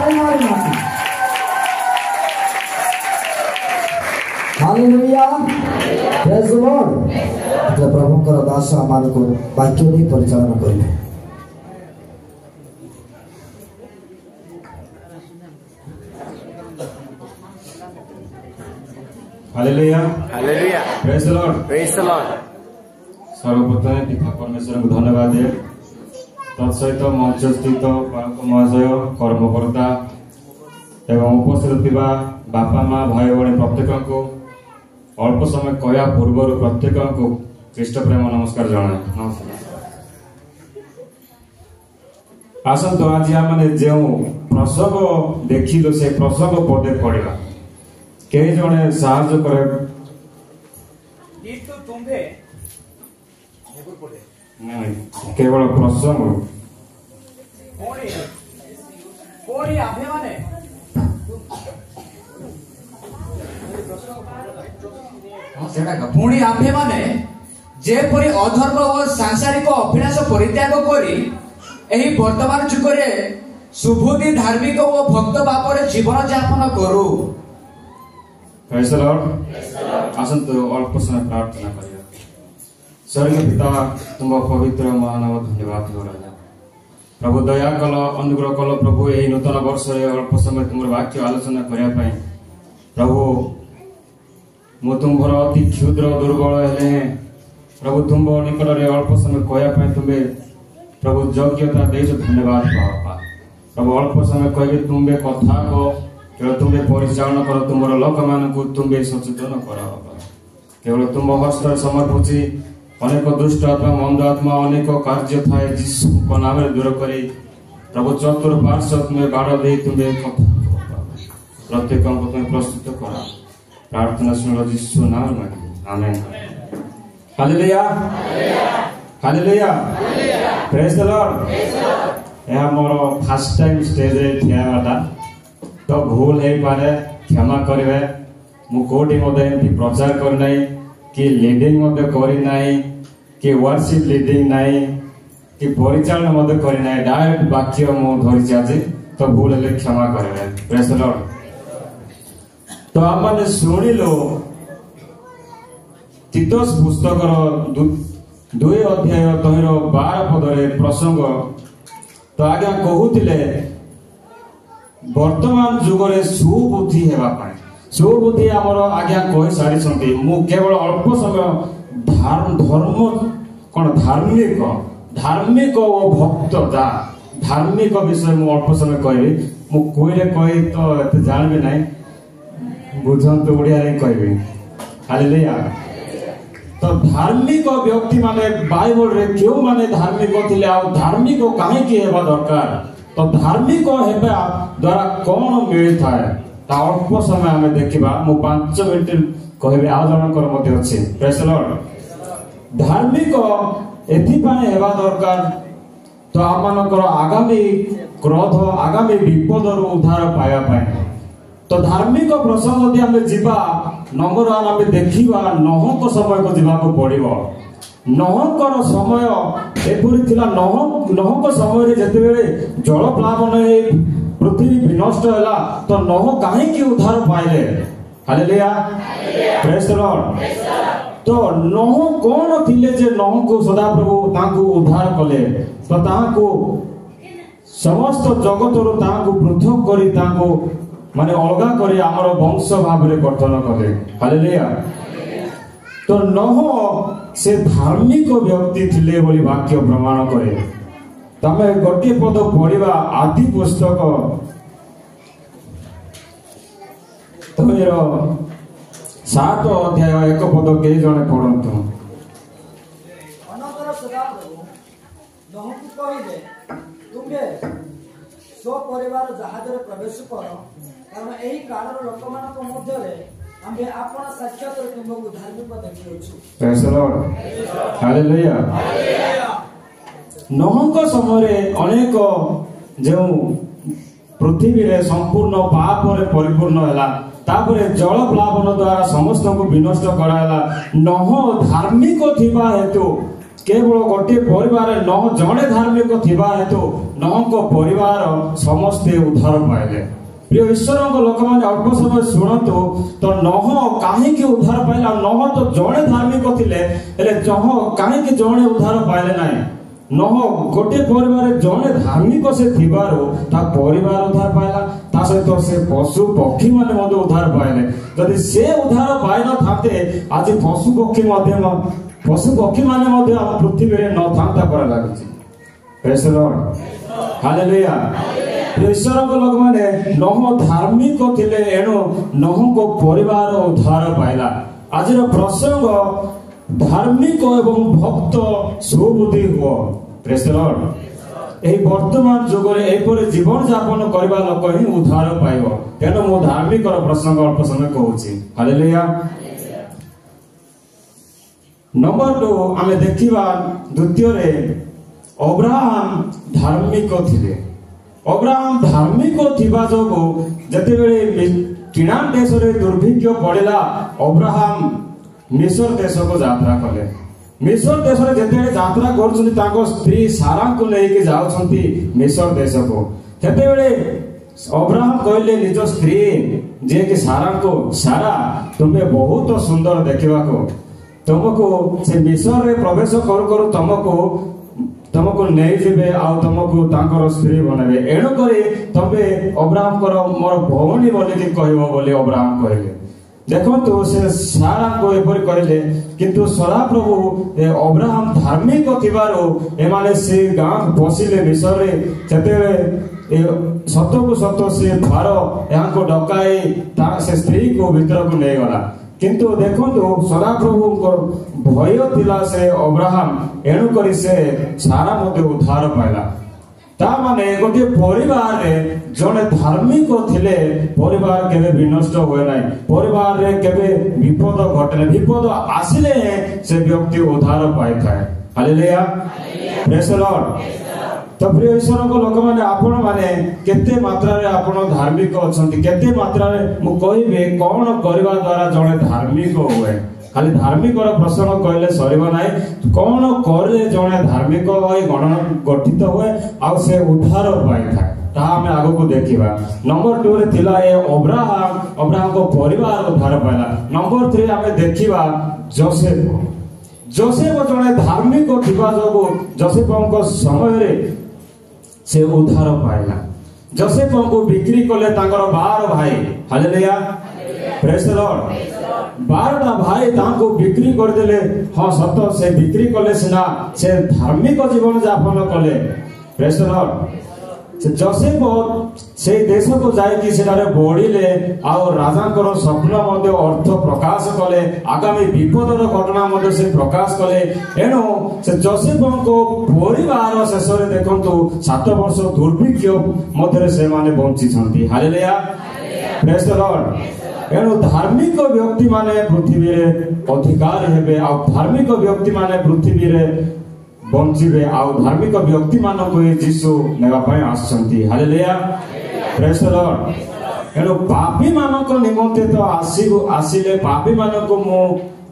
ତାଳି ମାରୁନାହାନ୍ତି। Hallelujah, praise the Lord. ପ୍ରଭୁଙ୍କର ଦାସ ଆମମାନଙ୍କୁ ବାକ୍ୟ ଦେଇ ପରିଚାଳନା କରିବେ। Hallelujah. Hallelujah. Praise the Lord. Praise the Lord. ସର୍ବପ୍ରଥମେ ପିତା ପରମେଶ୍ୱରଙ୍କୁ ଧନ୍ୟବାଦ ଦିଏ। ତତ୍ସହିତ ମଞ୍ଚସ୍ଥିତ ପାଳକ ମହାଶୟ, କର୍ମକର୍ତ୍ତା ଏବଂ ଉପସ୍ଥିତ ଥିବା ବାପା ମା, ଭାଇ ଭଉଣୀ ପ୍ରତ୍ୟେକଙ୍କୁ ଅଳ୍ପ ସମୟ କହିବା ପୂର୍ବରୁ ପ୍ରତ୍ୟେକଙ୍କୁ ଖ୍ରୀଷ୍ଟ ପ୍ରେମ ନମସ୍କାର ଜଣାଏ। ନମସ୍କାର। ଆସନ୍ତୁ ଆଜି ଆମେ ଯେଉଁ ପ୍ରସଙ୍ଗ ଦେଖିଲୁ ସେ ପ୍ରସଙ୍ଗ ପଦେ ପଢିବା। କେହି ଜଣେ ସାହାଯ୍ୟ କରେ। କିନ୍ତୁ ତୁମ୍ଭେ ନାଇଁ, କେବଳ ପ୍ରସଙ୍ଗ। ପୁଣି ପୁଣି ଆମ୍ଭେମାନେ ପୁଣି ଆମ୍ଭେମାନେ ଯେପରି ଅଧର୍ମ ଓ ସାଂସାରିକ ଅଭିଳାଷ ପରିତ୍ୟାଗ କରି ଏହି ବର୍ତ୍ତମାନ ଯୁଗରେ ସୁବୁଦ୍ଧି, ଧାର୍ମିକ ଓ ଭକ୍ତ ଭାବରେ ଜୀବନ ଯାପନ କରୁ। Praise the Lord. ଆସନ୍ତୁ ଅଳ୍ପ ସମୟ ପ୍ରାର୍ଥନା କରିବା। ସ୍ୱର୍ଗୀୟ ପିତା, ତୁମ ପବିତ୍ର ମହାନବ ଧନ୍ୟବାଦ ହେଉ ରାଜା। ପ୍ରଭୁ ଦୟା କଲ, ଅନୁଗ୍ରହ କଲ ପ୍ରଭୁ, ଏହି ନୂତନ ବର୍ଷରେ ଅଳ୍ପ ସମୟ ତୁମର ବାକ୍ୟ ଆଲୋଚନା କରିବା ପାଇଁ ପ୍ରଭୁ ମୁଁ ତୁମ୍ଭର ଅତି କ୍ଷୁଦ୍ର ଦୁର୍ବଳ ହେଲେ ପ୍ରଭୁ ତୁମ୍ଭ ନିକଟରେ ଅଳ୍ପ ସମୟ କହିବା ପାଇଁ ତୁମ୍ଭେ ପ୍ରଭୁ ଯୋଗ୍ୟତା ଦେଇଛ, ଧନ୍ୟବାଦ ବାପା। ପ୍ରଭୁ ଅଳ୍ପ ସମୟ କହିବି, ତୁମ୍ଭେ କଥା କହ, କେବଳ ତୁମ୍ଭେ ପରିଚାଳନା କର, ତୁମର ଲୋକମାନଙ୍କୁ ତୁମ୍ଭେ ସଚେତନ କର ବାପା। କେବଳ ତୁମ୍ଭ ହସ୍ତରେ ସମର୍ପୁଛି। ଅନେକ ଦୁଷ୍ଟ ଆତ୍ମା, ମନ୍ଦ ଆତ୍ମା, ଅନେକ କାର୍ଯ୍ୟ ଥାଏ, ଯୀଶୁଙ୍କ ନାମରେ ଦୂର କରି ପ୍ରଭୁ ଚତୁର୍ପାର୍ଶ୍ୱ ତୁମେ ବାଡ଼ ଦେଇ ତୁମ୍ଭେ କଥା କହ ବାପା। ପ୍ରତ୍ୟେକଙ୍କୁ ତୁମେ ପ୍ରସ୍ତୁତ କର। ପ୍ରାର୍ଥନା ଶୁଣ, ଯୀଶୁ ନାମରେ ମାଗିଲି, ଆମେନ୍। Hallelujah, hallelujah, praise the Lord. ଏହା ମୋର ଫାର୍ଷ୍ଟ ଟାଇମ୍ ଷ୍ଟେଜରେ ଠିଆ ହେବାଟା, ତ ଭୁଲ ହେଇପାରେ, କ୍ଷମା କରିବେ। ମୁଁ କୋଉଠି ମଧ୍ୟ ଏମିତି ପ୍ରଚାର କରିନାହିଁ କି ଲିଡିଂ ମଧ୍ୟ କରିନାହିଁ କି ୱାର୍ସିପ୍ ଲିଡିଂ ନାହିଁ କି ପରିଚାଳନା ମଧ୍ୟ କରିନାହିଁ। ଡାଇରେକ୍ଟ ବାକ୍ୟ ମୁଁ ଧରିଛି ଆଜି, ତ ଭୁଲ ହେଲେ କ୍ଷମା କରିବେ। ପ୍ରେଜ୍ ଦ ଲର୍ଡ। ତ ଆମମାନେ ଶୁଣିଲୁ ତୀତୁସ ପୁସ୍ତକର 2 ଅଧ୍ୟାୟ ତହିଁର 12 ପଦରେ ପ୍ରସଙ୍ଗ। ତ ଆଜ୍ଞା କହୁଥିଲେ ବର୍ତ୍ତମାନ ଯୁଗରେ ସୁବୁଦ୍ଧି ହେବା ପାଇଁ। ସୁବୁଦ୍ଧି ଆମର ଆଜ୍ଞା କହିସାରିଛନ୍ତି। ମୁଁ କେବଳ ଅଳ୍ପ ସମୟ ଧର୍ମ କଣ, ଧାର୍ମିକ, ଧାର୍ମିକ ଓ ଭକ୍ତ ଯା ଧାର୍ମିକ ବିଷୟ ମୁଁ ଅଳ୍ପ ସମୟ କହିବି। ମୁଁ କହିଲେ କହି ତ ଏତେ ଜାଣିବି ନାହିଁ, ବୁଝନ୍ତୁ ଓଡ଼ିଆରେ କହିବି। ହାଲେଲୁୟା। ତ ଧାର୍ମିକ ବ୍ୟକ୍ତି ମାନେ ବାଇବଲରେ କେଉଁମାନେ ଧାର୍ମିକ ଥିଲେ ଆଉ ଧାର୍ମିକ କାହିଁକି ହେବା ଦରକାର, ତ ଧାର୍ମିକ ହେବା ଦ୍ୱାରା କଣ ମିଳିଥାଏ ତା ଅଳ୍ପ ସମୟ ଆମେ ଦେଖିବା। ମୁଁ 5 ମିନିଟ୍ କହିବି, ଆଉ ଜଣଙ୍କର ମଧ୍ୟ ଅଛି। ପ୍ରେଜ୍ ଦ ଲର୍ଡ। ଧାର୍ମିକ ଏଥିପାଇଁ ହେବା ଦରକାର ତ ଆମମାନଙ୍କର ଆଗାମୀ କ୍ରୋଧ, ଆଗାମୀ ବିପଦରୁ ଉଦ୍ଧାର ପାଇବା ପାଇଁ। ତ ଧାର୍ମିକ ପ୍ରସଙ୍ଗ ଯଦି ଆମେ ଯିବା, ନମ୍ବର 1 ଆମେ ଦେଖିବା ନୋହଙ୍କ ସମୟକୁ ଯିବାକୁ ପଡିବ। ନୋହଙ୍କର ସମୟ ଏପରି ଥିଲା, ନୋହଙ୍କ ସମୟରେ ଯେତେବେଳେ ଜଳ ପ୍ଲାବନ ହେଇ ପୃଥିବୀ ବିନଷ୍ଟ ହେଲା, ତ ନୋହ କାହିଁକି ଉଦ୍ଧାର ପାଇଲେ? ହାଲେଲୁୟା, ପ୍ରେଜ୍ ଦ ଲର୍ଡ। ତ ନୋହ କଣ ଥିଲେ ଯେ ନୋହଙ୍କୁ ସଦାପ୍ରଭୁ ତାଙ୍କୁ ଉଦ୍ଧାର କଲେ? ତ ତାହାଙ୍କୁ ସମସ୍ତ ଜଗତରୁ ତାହାଙ୍କୁ ପୃଥକ କରି ତାଙ୍କୁ ମାନେ ଅଲଗା କରି ଆମର ବଂଶ ଭାବରେ ଗଠନ କଲେ। ହାଲେଲୁୟା। ତ ନୋହ ସେ ଧାର୍ମିକ ବ୍ୟକ୍ତି ଥିଲେ ବୋଲି ବାକ୍ୟ ପ୍ରମାଣ କରେ। ତମେ ଗୋଟିଏ ପଦ ପଢିବା, ଆଦି ପୁସ୍ତକ ତହିଁର 7 ଅଧ୍ୟାୟ 1 ପଦ କେହି ଜଣେ ପଢନ୍ତୁ। ଅନନ୍ତର ସଦାପ୍ରଭୁ ନୋହଙ୍କୁ କହିଲେ, ତୁମ୍ଭେ ସ୍ୱପରିବାର ଜାହାଜରେ ପ୍ରବେଶ କର, କାରଣ ଏହି କାଳର ଲୋକମାନଙ୍କ ମଧ୍ୟରେ ଆମ୍ଭେ ଆପଣା ସାକ୍ଷାତରେ ତୁମ୍ଭକୁ ଧାର୍ମିକ ଦେଖିଅଛୁ। Praise the Lord. Hallelujah. ନୋହଙ୍କ ସମୟରେ ଅନେକ ଯେଉଁ ପୃଥିବୀରେ ସମ୍ପୂର୍ଣ୍ଣ ପାପରେ ପରିପୂର୍ଣ୍ଣ ହେଲା, ତାପରେ ଜଳ ପ୍ଲାବନ ଦ୍ୱାରା ସମସ୍ତଙ୍କୁ ବିନଷ୍ଟ କରାହେଲା। ନୋହ ଧାର୍ମିକ ଥିବା ହେତୁ କେବଳ ଗୋଟିଏ ପରିବାରରେ ନହ ଜଣେ ଧାର୍ମିକ ଥିବା ହେତୁ ନହଙ୍କ ପରିବାର ସମସ୍ତେ ଉଦ୍ଧାର ପାଇଲେ। ପ୍ରିୟ ଈଶ୍ୱରଙ୍କ ଲୋକମାନେ, ଅଳ୍ପ ସମୟ ଶୁଣନ୍ତୁ ତ, ନହ କାହିଁକି ଉଦ୍ଧାର ପାଇଲେ? ଆଉ ନହ ତ ଜଣେ ଧାର୍ମିକ ଥିଲେ, ହେଲେ ଜହ କାହିଁକି ଜଣେ ଉଦ୍ଧାର ପାଇଲେ ନାହିଁ? ନହ ଗୋଟିଏ ପରିବାରରେ ଜଣେ ଧାର୍ମିକ ସେ ଥିବାରୁ ତା ପରିବାର ଉଦ୍ଧାର ପାଇଲା, ତା ସହିତ ସେ ପଶୁ ପକ୍ଷୀ ମାନେ ମଧ୍ୟ ଉଦ୍ଧାର ପାଇଲେ। ଯଦି ସେ ଉଦ୍ଧାର ପାଇନଥାନ୍ତେ, ଆଜି ପଶୁ ପକ୍ଷୀ ମାନେ ମଧ୍ୟ ଆମ ପୃଥିବୀରେ ନଥାନ୍ତା ପରା ଲାଗୁଛି। Praise the Lord. Hallelujah. ଈଶ୍ୱରଙ୍କ ଲୋକମାନେ, ନହ ଧାର୍ମିକ ଥିଲେ, ଏଣୁ ନହଙ୍କ ପରିବାର ଉଦ୍ଧାର ପାଇଲା। ଆଜିର ପ୍ରସଙ୍ଗ ଧାର୍ମିକ ଏବଂ ଭକ୍ତ ସୁବୁଦ୍ଧି ହୁଅ। Praise the Lord. ଏହି ବର୍ତ୍ତମାନ ଯୁଗରେ ଏପରି ଜୀବନ ଯାପନ କରିବା ଲୋକ ହିଁ ଉଦ୍ଧାର ପାଇବ। ତେଣୁ ମୁଁ ଧାର୍ମିକର ପ୍ରସଙ୍ଗ ଅଳ୍ପ ସମୟ କହୁଛି। ହାଲେଲୁୟା। ନମ୍ବର 2 ଆମେ ଦେଖିବା, ଦ୍ୱିତୀୟରେ ଅବ୍ରାହମ ଧାର୍ମିକ ଥିଲେ। ଅବ୍ରାହମ ଧାର୍ମିକ ଥିବା ଯୋଗୁ ଯେତେବେଳେ କିଣାନ ଦେଶରେ ଦୁର୍ଭିକ୍ଷ ପଡ଼ିଲା, ଅବ୍ରାହମ ମିଶର ଦେଶକୁ ଯାତ୍ରା କଲେ। ମିଶର ଦେଶରେ ଯେତେବେଳେ ଯାତ୍ରା କରୁଛନ୍ତି, ତାଙ୍କ ସ୍ତ୍ରୀ ସାରାଙ୍କୁ ନେଇକି ଯାଉଛନ୍ତି ମିଶର ଦେଶକୁ। ସେତେବେଳେ ଅବ୍ରାହମ କହିଲେ ନିଜ ସ୍ତ୍ରୀ ଯିଏକି ସାରାଙ୍କୁ, ସାରା, ତୁମେ ବହୁତ ସୁନ୍ଦର ଦେଖିବାକୁ, ତୁମକୁ ସେ ମିଶରରେ ପ୍ରବେଶ କରୁ କରୁ ତମକୁ ନେଇଯିବେ ଆଉ ତମକୁ ତାଙ୍କର ସ୍ତ୍ରୀ ବନେଇବେ, ଏଣୁକରି ତମେ ଅବ୍ରାହମଙ୍କର ମୋର ଭଉଣୀ ବୋଲିକି କହିବ ବୋଲି ଅବ୍ରାହମ କହିଲେ। ଦେଖନ୍ତୁ, ସେ ସାରାଙ୍କୁ ଏପରି କହିଲେ, କିନ୍ତୁ ସଦାପ୍ରଭୁ ଅବ୍ରାହମ ଧାର୍ମିକ ଥିବାରୁ ଏମାନେ ସେ ଗାଁକୁ ପଶିଲେ ମିଶରରେ। ସେତେବେଳେ ସତକୁ ସତ ସେ ଫାର ଏହାଙ୍କୁ ଡକାଇ ସେ ସ୍ତ୍ରୀକୁ ଭିତରକୁ ନେଇଗଲା। କିନ୍ତୁ ଦେଖନ୍ତୁ, ସଦାପ୍ରଭୁଙ୍କ ଭୟ ଥିଲା ସେ ଅବ୍ରାହମ, ଏଣୁକରି ସେ ସାରା ମଧ୍ୟ ଉଦ୍ଧାର ପାଇଲା। ତା ମାନେ ଗୋଟିଏ ପରିବାରରେ ଜଣେ ଧାର୍ମିକ ଥିଲେ ପରିବାର କେବେ ବିନଷ୍ଟ ହୁଏ ନାହିଁ, ପରିବାରରେ କେବେ ବିପଦ ଘଟେ ନାହିଁ। ବିପଦ ଆସିଲେ ସେ ବ୍ୟକ୍ତି ଉଦ୍ଧାର ପାଇଥାଏ। ହାଲେଲୁୟା। Praise the Lord. ତ ପ୍ରିୟ ଈଶ୍ୱରଙ୍କ ଲୋକମାନେ, ଆପଣ ମାନେ କେତେ ମାତ୍ରାରେ ଆପଣ ଧାର୍ମିକ ଅଛନ୍ତି? କେତେ ମାତ୍ରାରେ ମୁଁ କହିବି କଣ କରିବା ଦ୍ୱାରା ଜଣେ ଧାର୍ମିକ ହୁଏ? ଖାଲି ଧାର୍ମିକର ପ୍ରସଙ୍ଗ କହିଲେ ସରିବ ନାହିଁ। କଣ କଲେ ଜଣେ ଧାର୍ମିକ ହୋଇ ଗଣନ ଗଠିତ ହୁଏ ଆଉ ସେ ଉଦ୍ଧାର ପାଇଥାଏ, ତାହା ଆମେ ଆଗକୁ ଦେଖିବା। ନମ୍ବର 2 ରେ ଥିଲା ଏ ଅବ୍ରାହମ, ଅବ୍ରାହମଙ୍କ ପରିବାର ଉଦ୍ଧାର ପାଇଲା। ନମ୍ବର 3 ଆମେ ଦେଖିବା ଯୋସେଫ। ଯୋସେଫ ଜଣେ ଧାର୍ମିକ ଥିବା ଯୋଗୁ ଯୋସେଫଙ୍କ ସମୟରେ ସେ ଉଦ୍ଧାର ପାଇଲା। ଯୋସେଫଙ୍କୁ ବିକ୍ରି କଲେ ତାଙ୍କର 12 ଭାଇ। ହାଲେଲୁୟା। Praise the Lord. 12ଟା ଭାଇ ତାଙ୍କୁ ବିକ୍ରି କରିଦେଲେ। ହଁ ସତ, ସେ ବିକ୍ରି କଲେ ସିନା, ସେ ଧାର୍ମିକ ଜୀବନ ଯାପନ କଲେ। Praise the Lord. ସେ ଯୋସେଫ ସେଇ ଦେଶକୁ ଯାଇକି ସେଠାରେ ବଢିଲେ ଆଉ ରାଜାଙ୍କର ସ୍ୱପ୍ନ ମଧ୍ୟ ଅର୍ଥ ପ୍ରକାଶ କଲେ, ଆଗାମୀ ବିପଦର ଘଟଣା ମଧ୍ୟ ସେ ପ୍ରକାଶ କଲେ। ଏଣୁ ସେ ଯୋସେଫଙ୍କ ପରିବାର ଶେଷରେ ଦେଖନ୍ତୁ 7 ବର୍ଷ ଦୁର୍ଭିକ୍ଷ ମଧ୍ୟରେ ସେମାନେ ବଞ୍ଚିଛନ୍ତି। ହାଲେଲୁୟା। Praise the Lord. ଏଣୁ ଧାର୍ମିକ ବ୍ୟକ୍ତି ମାନେ ପୃଥିବୀରେ ଅଧିକାର ହେବେ ଆଉ ଧାର୍ମିକ ବ୍ୟକ୍ତି ମାନେ ପୃଥିବୀରେ ବଞ୍ଚିବେ ଆଉ ଧାର୍ମିକ ବ୍ୟକ୍ତି ମାନଙ୍କୁ ହିଁ ଯୀଶୁ ନେବା ପାଇଁ ଆସିଛନ୍ତି। ହାଲେଲୁୟା। Praise the Lord. ଏଣୁ ପାପୀ ମାନଙ୍କ ନିମନ୍ତେ ତ ଆସିଲେ, ପାପୀ ମାନଙ୍କୁ ମୁଁ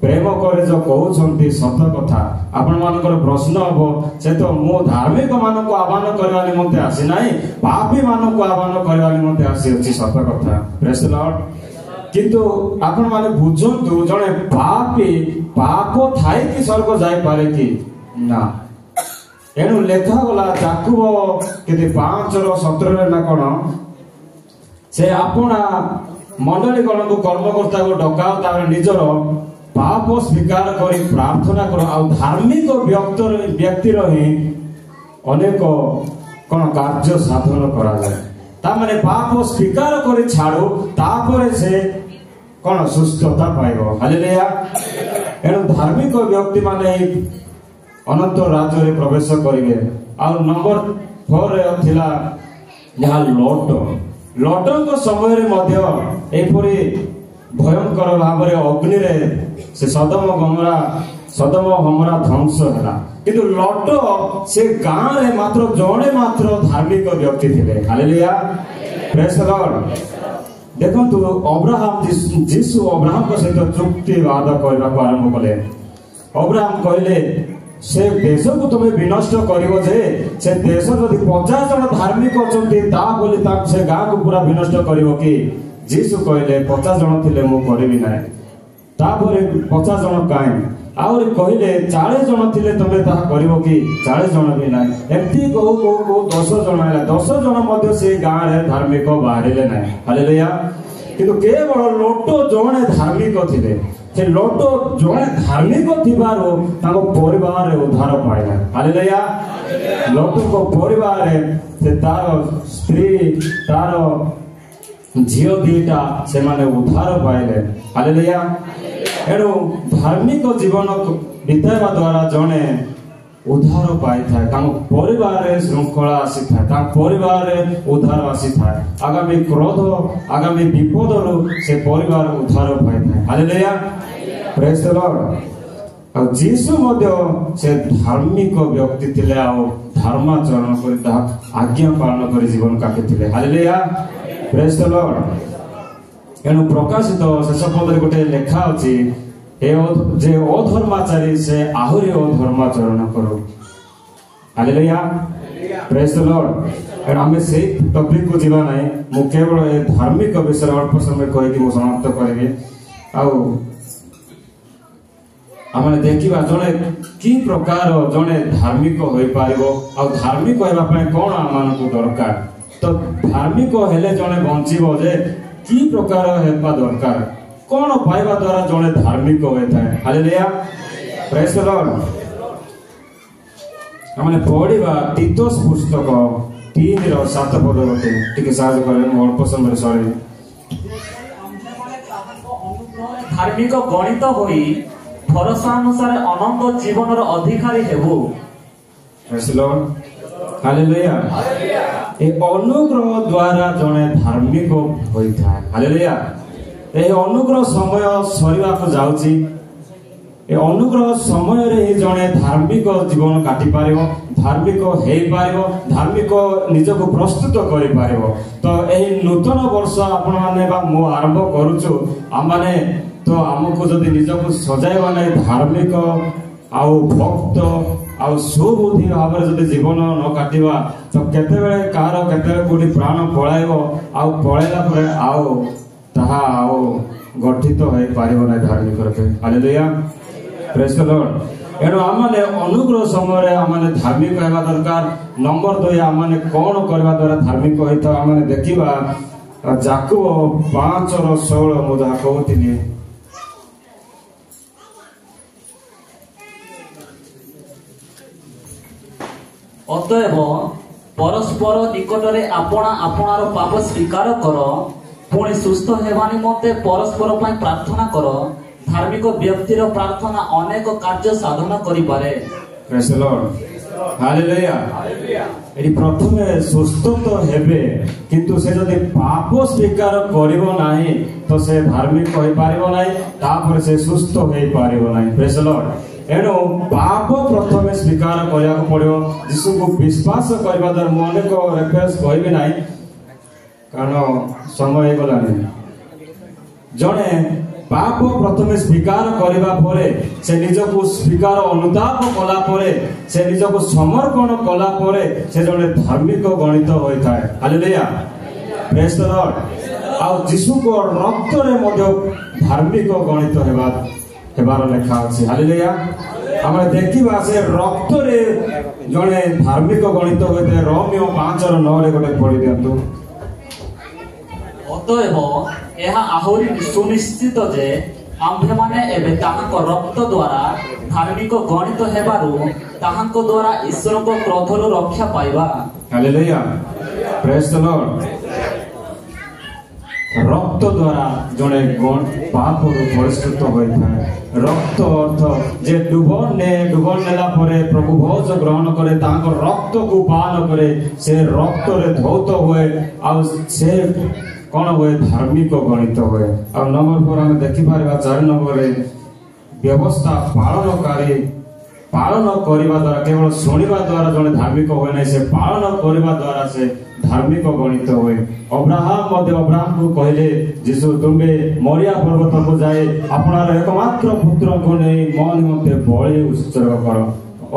ପ୍ରେମ କରେ ଯୋଉ କହୁଛନ୍ତି ସତ କଥା। ଆପଣ ମାନଙ୍କର ପ୍ରଶ୍ନ ହବ, ସେ ତ ମୁଁ ଧାର୍ମିକ ମାନଙ୍କୁ ଆହ୍ୱାନ କରିବା ନିମନ୍ତେ ଆସିନାହିଁ, ପାପୀ ମାନଙ୍କୁ ଆହ୍ୱାନ କରିବା ନିମନ୍ତେ ଆସିଅଛି। ସତ କଥା। Praise the Lord. କିନ୍ତୁ ଆପଣ ମାନେ ବୁଝନ୍ତୁ, ଜଣେ ପାପୀ ପାପ ଥାଇକି ସ୍ୱର୍ଗ ଯାଇପାରେ କି ନା? ଏଣୁ ଲେଖାଗଲା ଯାକୁବ କେତେ 5:17 ନା କଣ, ସେ ଆପଣା ମଣ୍ଡଳୀ ଗଣକୁ କର୍ମକର୍ତ୍ତାକୁ ଡକାଅ, ତାପରେ ନିଜର ପାପ ସ୍ୱୀକାର କରି ପ୍ରାର୍ଥନା କର, ଆଉ ଧାର୍ମିକ ବ୍ୟକ୍ତିର ହିଁ ଅନେକ କଣ କାର୍ଯ୍ୟ ସାଧନ କରାଯାଏ। ତା ମାନେ ପାପ ସ୍ୱୀକାର କରି ଛାଡୁ, ତାପରେ ସେ କଣ ସୁସ୍ଥତା ପାଇବ। ହାଲେଲୁୟା। ଏଣୁ ଧାର୍ମିକ ବ୍ୟକ୍ତି ମାନେ ଅନନ୍ତ ରାଜ୍ୟରେ ପ୍ରବେଶ କରିବେ। ଆଉ ନମ୍ବର 4 ରେ ଥିଲା ଯାହା ଲୋଟ। ଲୋଟଙ୍କ ସମୟରେ ମଧ୍ୟ ଏପରି ଭୟଙ୍କର ଭାବରେ ଅଗ୍ନିରେ ସେ ସଦମ ଗମୋରା ଧ୍ୱଂସ ହେଲା। କିନ୍ତୁ ଲୋଟ ସେ ଗାଁରେ ମାତ୍ର ଜଣେ ମାତ୍ର ଧାର୍ମିକ ବ୍ୟକ୍ତି ଥିଲେ। ହାଲେଲୁୟା। Praise the Lord. ଦେଖନ୍ତୁ, ଅବ୍ରାହମ ଯୀଶୁ ଅବ୍ରାହମଙ୍କ ସହିତ ଚୁକ୍ତିବାଦ କରିବାକୁ ଆରମ୍ଭ କଲେ। ଅବ୍ରାହମ କହିଲେ, ସେ ଦେଶକୁ ତୁମେ ବିନଷ୍ଟ କରିବ ଯେ, ସେ ଦେଶ ଯଦି 50 ଜଣ ଧାର୍ମିକ ଅଛନ୍ତି ତା ବୋଲି ତାକୁ ସେ ଗାଁକୁ ପୁରା ବିନଷ୍ଟ କରିବ କି? ଯୀଶୁ କହିଲେ 50 ଜଣ ଥିଲେ ମୁଁ କରିବି ନାହିଁ। ତାପରେ 50 ଜଣ କାହିଁ? ଆହୁରି କହିଲେ 40 ଜଣ ଥିଲେ ତମେ ତାହା କରିବ କି? 40 ଜଣ ବି ନାହିଁ। ଏମିତି କହୁ କହୁ କହୁ 10 ଜଣ ହେଲା। 10 ଜଣ ମଧ୍ୟ ସେ ଗାଁରେ ଧାର୍ମିକ ବାହାରିଲେ ନାହିଁ। ହାଲେଲୁୟା। କିନ୍ତୁ କେବଳ ଲୋଟ ଜଣେ ଧାର୍ମିକ ଥିଲେ। ସେ ଲୋଟ ଜଣେ ଧାର୍ମିକ ଥିବାରୁ ତାଙ୍କ ପରିବାରରେ ଉଦ୍ଧାର ପାଇଲା। ହାଲେଲୁୟା। ଲୋଟଙ୍କ ପରିବାରରେ ସେ ତାର ସ୍ତ୍ରୀ, ତାର ଝିଅ 2ଟା ସେମାନେ ଉଦ୍ଧାର ପାଇଲେ। ହାଲେଲୁୟା। ଏଣୁ ଧାର୍ମିକ ଜୀବନ ବିତାଇବା ଦ୍ୱାରା ଜଣେ ଉଦ୍ଧାର ପାଇଥାଏ, ତାଙ୍କ ପରିବାରରେ ଶୃଙ୍ଖଳା ଆସିଥାଏ, ତାଙ୍କ ପରିବାରରେ ଉଦ୍ଧାର ଆସିଥାଏ, ଆଗାମୀ କ୍ରୋଧ, ଆଗାମୀ ବିପଦରୁ ସେ ପରିବାର ଉଦ୍ଧାର ପାଇଥାଏ। ହାଲେଲୁୟା। Praise the Lord. ଆଉ ଯୀଶୁ ମଧ୍ୟ ସେ ଧାର୍ମିକ ବ୍ୟକ୍ତି ଥିଲେ, ଆଉ ଧର୍ମାଚରଣ କରି ତାହା ଆଜ୍ଞା ପାଳନ କରି ଜୀବନ କାଟିଥିଲେ। ହାଲେଲୁୟା। Praise the Lord. ଏଣୁ ପ୍ରକାଶିତ ଶେଷ ପଦରେ ଗୋଟେ ଲେଖା ଅଛି, ଯେ ଅଧର୍ମାଚାରୀ ସେ ଆହୁରି ଅଧର୍ମାଚରଣ କରୁ। ହାଲେଲୁୟା। Praise the Lord. ଏଣୁ ଆମେ ସେଇ ଟପିକକୁ ଯିବା ନାହିଁ। ମୁଁ କେବଳ ଏ ଧାର୍ମିକ ବିଷୟରେ ଅଳ୍ପ ସମୟ କହିକି ମୁଁ ସମାପ୍ତ କରିବି। ଆଉ ଆମେ ଦେଖିବା ଜଣେ କି ପ୍ରକାର ଜଣେ ଧାର୍ମିକ ହୋଇପାରିବ, ଆଉ ଧାର୍ମିକ ହେବା ପାଇଁ କଣ ଆମମାନଙ୍କୁ ଦରକାର। ତ ଧାର୍ମିକ ହେଲେ ଜଣେ ବଞ୍ଚିବ ଯେ କି ପ୍ରକାର ହେବା ଦରକାର, କଣ ପାଇବା ଦ୍ୱାରା ଜଣେ ଧାର୍ମିକ ହୋଇଥାଏ। ହାଲେଲୁୟା। Praise the Lord. ଆମେ ପଢିବା ତୀତୁସ ପୁସ୍ତକ 3:7 ପଦ। ଗୋଟେ ଟିକେ ସାହାଯ୍ୟ କରିବେ, ମୁଁ ଅଳ୍ପ ସମୟରେ ସରିବି। ଧାର୍ମିକ ଗଣିତ ହୋଇ ଭରସା ଅନୁସାରେ ଅନନ୍ତ ଜୀବନର ଅଧିକାରୀ ହେବୁ। Praise the Lord. Hallelujah. ଏ ଅନୁଗ୍ରହ ଦ୍ୱାରା ଜଣେ ଧାର୍ମିକ ହୋଇଥାଏ। ହାଲେଲୁୟା। ଏହି ଅନୁଗ୍ରହ ସମୟ ସରିବାକୁ ଯାଉଛି। ଏ ଅନୁଗ୍ରହ ସମୟରେ ହିଁ ଜଣେ ଧାର୍ମିକ ଜୀବନ କାଟିପାରିବ, ଧାର୍ମିକ ହେଇପାରିବ, ଧାର୍ମିକ ନିଜକୁ ପ୍ରସ୍ତୁତ କରିପାରିବ। ତ ଏହି ନୂତନ ବର୍ଷ ଆପଣମାନେ ବା ମୁଁ ଆରମ୍ଭ କରୁଛୁ, ଆମମାନେ ତ ଆମକୁ ଯଦି ନିଜକୁ ସଜାଇବା ନାହିଁ ଧାର୍ମିକ ଆଉ ଭକ୍ତ ଆଉ ସୁବୁଦ୍ଧି ଭାବରେ ଯଦି ଜୀବନ ନ କାଟିବା, ତ କେତେବେଳେ କାହାର କେତେବେଳେ କୋଉଠି ପ୍ରାଣ ପଳାଇବ, ଆଉ ପଳାଇଲା ପରେ ଆଉ ତାହା ଆଉ ଗଠିତ ହେଇପାରିବ ନାହିଁ ଧାର୍ମିକ ରୂପେ। ହାଲେଲୁୟା। Praise the Lord. ଏଣୁ ଆମମାନେ ଅନୁଗ୍ରହ ସମୟରେ ଆମମାନେ ଧାର୍ମିକ ହେବା ଦରକାର। ନମ୍ବର 2, ଆମମାନେ କଣ କରିବା ଦ୍ୱାରା ଧାର୍ମିକ ହୋଇଥାଉ ଆମମାନେ ଦେଖିବା ଯାକୁବ 5:16। ମୁଁ ଯାହା କହୁଥିଲି, ଅତଏବ ପରସ୍ପର ନିକଟରେ ଆପଣା ଆପଣାର ପାପ ସ୍ୱୀକାର କର, ପୁଣି ସୁସ୍ଥ ହେବା ନିମନ୍ତେ ପରସ୍ପର ପାଇଁ ପ୍ରାର୍ଥନା କର। ଧାର୍ମିକ ବ୍ୟକ୍ତିର ପ୍ରାର୍ଥନା ଅନେକ କାର୍ଯ୍ୟ ସାଧନ କରିପାରେ। Praise the Lord. Hallelujah. ଏଠି ପ୍ରଥମେ ସୁସ୍ଥ ତ ହେବେ, କିନ୍ତୁ ସେ ଯଦି ପାପ ସ୍ୱୀକାର କରିବ ନାହିଁ ତ ସେ ଧାର୍ମିକ ହୋଇପାରିବ ନାହିଁ, ତାପରେ ସେ ସୁସ୍ଥ ହେଇପାରିବ ନାହିଁ। Praise the Lord. ଏଣୁ ପାପ ପ୍ରଥମେ ସ୍ୱୀକାର କରିବାକୁ ପଡିବ। ଯୀଶୁଙ୍କୁ ବିଶ୍ୱାସ କରିବା ଦ୍ୱାରା, ମୁଁ ଅନେକ ରେଫରେନ୍ସ କହିବି ନାହିଁ କାରଣ ସମୟ ହେଇଗଲାଣି। ଜଣେ ପାପ ପ୍ରଥମେ ସ୍ୱୀକାର କରିବା ପରେ, ସେ ନିଜକୁ ସ୍ୱୀକାର ଅନୁତାପ କଲା ପରେ, ସେ ନିଜକୁ ସମର୍ପଣ କଲା ପରେ ସେ ଜଣେ ଧାର୍ମିକ ଗଣିତ ହୋଇଥାଏ। ହାଲେଲୁୟା। Praise the Lord. ଆଉ ଯୀଶୁଙ୍କ ରକ୍ତରେ ମଧ୍ୟ ଧାର୍ମିକ ଗଣିତ ହେବାର ଲେଖା ଅଛି। ହାଲେଲୁୟା। ଆମେ ଦେଖିବା ସେ ରକ୍ତରେ ଜଣେ ଧାର୍ମିକ ଗଣିତ ହୋଇଥାଏ। ରୋମୀୟ 5:9 ଗୋଟେ ପଢି ଦିଅନ୍ତୁ। ଅତଏବ ଏହା ଆହୁରି ସୁନିଶ୍ଚିତ ଯେ ଆମ୍ଭେମାନେ ଏବେ ତାହାଙ୍କ ରକ୍ତ ଦ୍ୱାରା ଧାର୍ମିକ ଗଣିତ ହେବାରୁ ତାହାଙ୍କ ଦ୍ୱାରା ଈଶ୍ୱରଙ୍କ କ୍ରୋଧରୁ ରକ୍ଷା ପାଇବା। ହାଲେଲୁୟା। Praise the Lord. ରକ୍ତ ଦ୍ୱାରା ଜଣେ ପାପରୁ ପରିଷ୍କୃତ ହୋଇଥାଏ। ରକ୍ତ ଅର୍ଥ ଯେ ଡୁବନ ନେଲା ପରେ ପ୍ରଭୁ ଭୋଜ ଗ୍ରହଣ କରେ, ତାଙ୍କ ରକ୍ତକୁ ପାନ କରେ, ସେ ରକ୍ତରେ ଧୌତ ହୁଏ, ଆଉ ସେ କଣ ହୁଏ? ଧାର୍ମିକ ଗଣିତ ହୁଏ। ଆଉ ନମ୍ବର 4 ଆମେ ଦେଖିପାରିବା, 4 ନମ୍ବରରେ ବ୍ୟବସ୍ଥା ପାଳନକାରୀ ପାଳନ କରିବା ଦ୍ୱାରା, କେବଳ ଶୁଣିବା ଦ୍ୱାରା ଜଣେ ଧାର୍ମିକ ହୁଏ ନାହିଁ, ସେ ପାଳନ କରିବା ଦ୍ୱାରା ସେ ଧାର୍ମିକ ଗଣିତ ହୁଏ। ଅବ୍ରାହମ ମଧ୍ୟ ଅବ୍ରାହମକୁ କହିଲେ ଯୀଶୁ, ତୁମ୍ଭେ ମରିୟା ପର୍ବତକୁ ଯାଇ ଆପଣାର ଏକମାତ୍ର ପୁତ୍ରକୁ ନେଇ ମୋ ନିମନ୍ତେ ବଳି ଉତ୍ସର୍ଗ କର।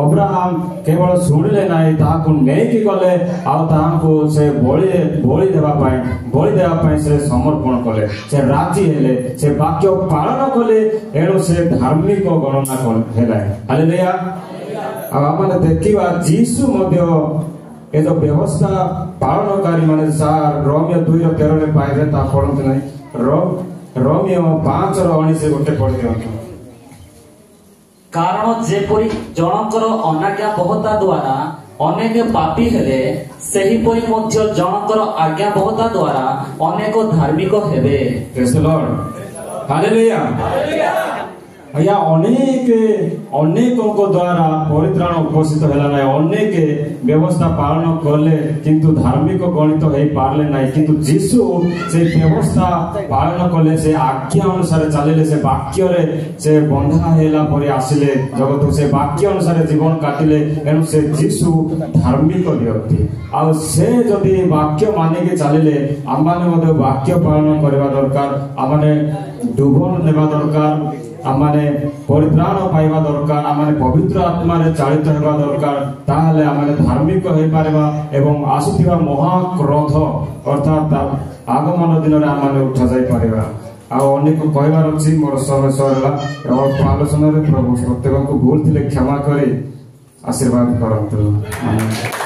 ଅବ୍ରାହମ କେବଳ ଶୁଣିଲେ ନାହିଁ, ତାହାକୁ ନେଇକି ଗଲେ ଆଉ ତାହାଙ୍କୁ ସେ ବଳି ବଳି ଦେବା ପାଇଁ ବଳି ଦେବା ପାଇଁ ସେ ସମର୍ପଣ କଲେ। ସେ ରାଜି ହେଲେ, ସେ ବାକ୍ୟ ପାଳନ କଲେ, ଏଣୁ ସେ ଧାର୍ମିକ ଗଣନା ହେଲା। ହାଲେଲୁୟା। ଆଉ ଆମେ ଦେଖିବା ଯୀଶୁ ମଧ୍ୟ ଏ ଯୋଉ ବ୍ୟବସ୍ଥା ପାଳନକାରୀ ମାନେ, ସାର୍ ରୋମୀୟ 2:13ରେ ପାଇବେ, ତାହା ପଢନ୍ତୁ ନାହିଁ। ରୋମୀୟ 5:19 ଗୋଟେ ପଢି ଦିଅନ୍ତୁ। କାରଣ ଯେପରି ଜଣଙ୍କର ଅନାଜ୍ଞାବହତା ଦ୍ୱାରା ଅନେକ ପାପୀ ହେଲେ, ସେହିପରି ମଧ୍ୟ ଜଣଙ୍କର ଆଜ୍ଞାବହତା ଦ୍ୱାରା ଅନେକ ଧାର୍ମିକ ହେବେ। Praise the Lord. Hallelujah. ଆଜ୍ଞା, ଅନେକଙ୍କ ଦ୍ୱାରା ପରିତ୍ରାଣ ଉପସ୍ଥିତ ହେଲା ନାହିଁ। ଅନେକ ବ୍ୟବସ୍ଥା ପାଳନ କଲେ କିନ୍ତୁ ଧାର୍ମିକ ଗଣିତ ହେଇପାରିଲେ ନାହିଁ। କିନ୍ତୁ ଯୀଶୁ ସେ ବ୍ୟବସ୍ଥା ପାଳନ କଲେ, ସେ ଆଜ୍ଞା ଅନୁସାରେ ଚାଲିଲେ, ସେ ବାକ୍ୟରେ ସେ ବନ୍ଧା ହେଲା ପରି ଆସିଲେ ଜଗତକୁ, ସେ ବାକ୍ୟ ଅନୁସାରେ ଜୀବନ କାଟିଲେ। ଏଣୁ ସେ ଯୀଶୁ ଧାର୍ମିକ ବ୍ୟକ୍ତି। ଆଉ ସେ ଯଦି ବାକ୍ୟ ମାନିକି ଚାଲିଲେ, ଆମମାନେ ମଧ୍ୟ ବାକ୍ୟ ପାଳନ କରିବା ଦରକାର। ଆମମାନେ ଡୁବନ ନେବା ଦରକାର, ଆମମାନେ ପରିତ୍ରାଣ ପାଇବା ଦରକାର, ଆମମାନେ ପବିତ୍ର ଆତ୍ମାରେ ଚାଳିତ ହେବା ଦରକାର। ତାହେଲେ ଆମେ ଧାର୍ମିକ ହେଇପାରିବା ଏବଂ ଆସୁଥିବା ମହାକ୍ରୋଧ ଅର୍ଥାତ୍ ଆଗମନ ଦିନରେ ଆମମାନେ ଉଠା ଯାଇପାରିବା। ଆଉ ଅନେକ କହିବାର ଅଛି, ମୋର ସମୟ ସରିଲା। ଅଳ୍ପ ଆଲୋଚନାରେ ପ୍ରଭୁ ପ୍ରତ୍ୟେକଙ୍କୁ ଭୁଲ ଥିଲେ କ୍ଷମା କରି ଆଶୀର୍ବାଦ କରନ୍ତୁ। ଆମେନ୍।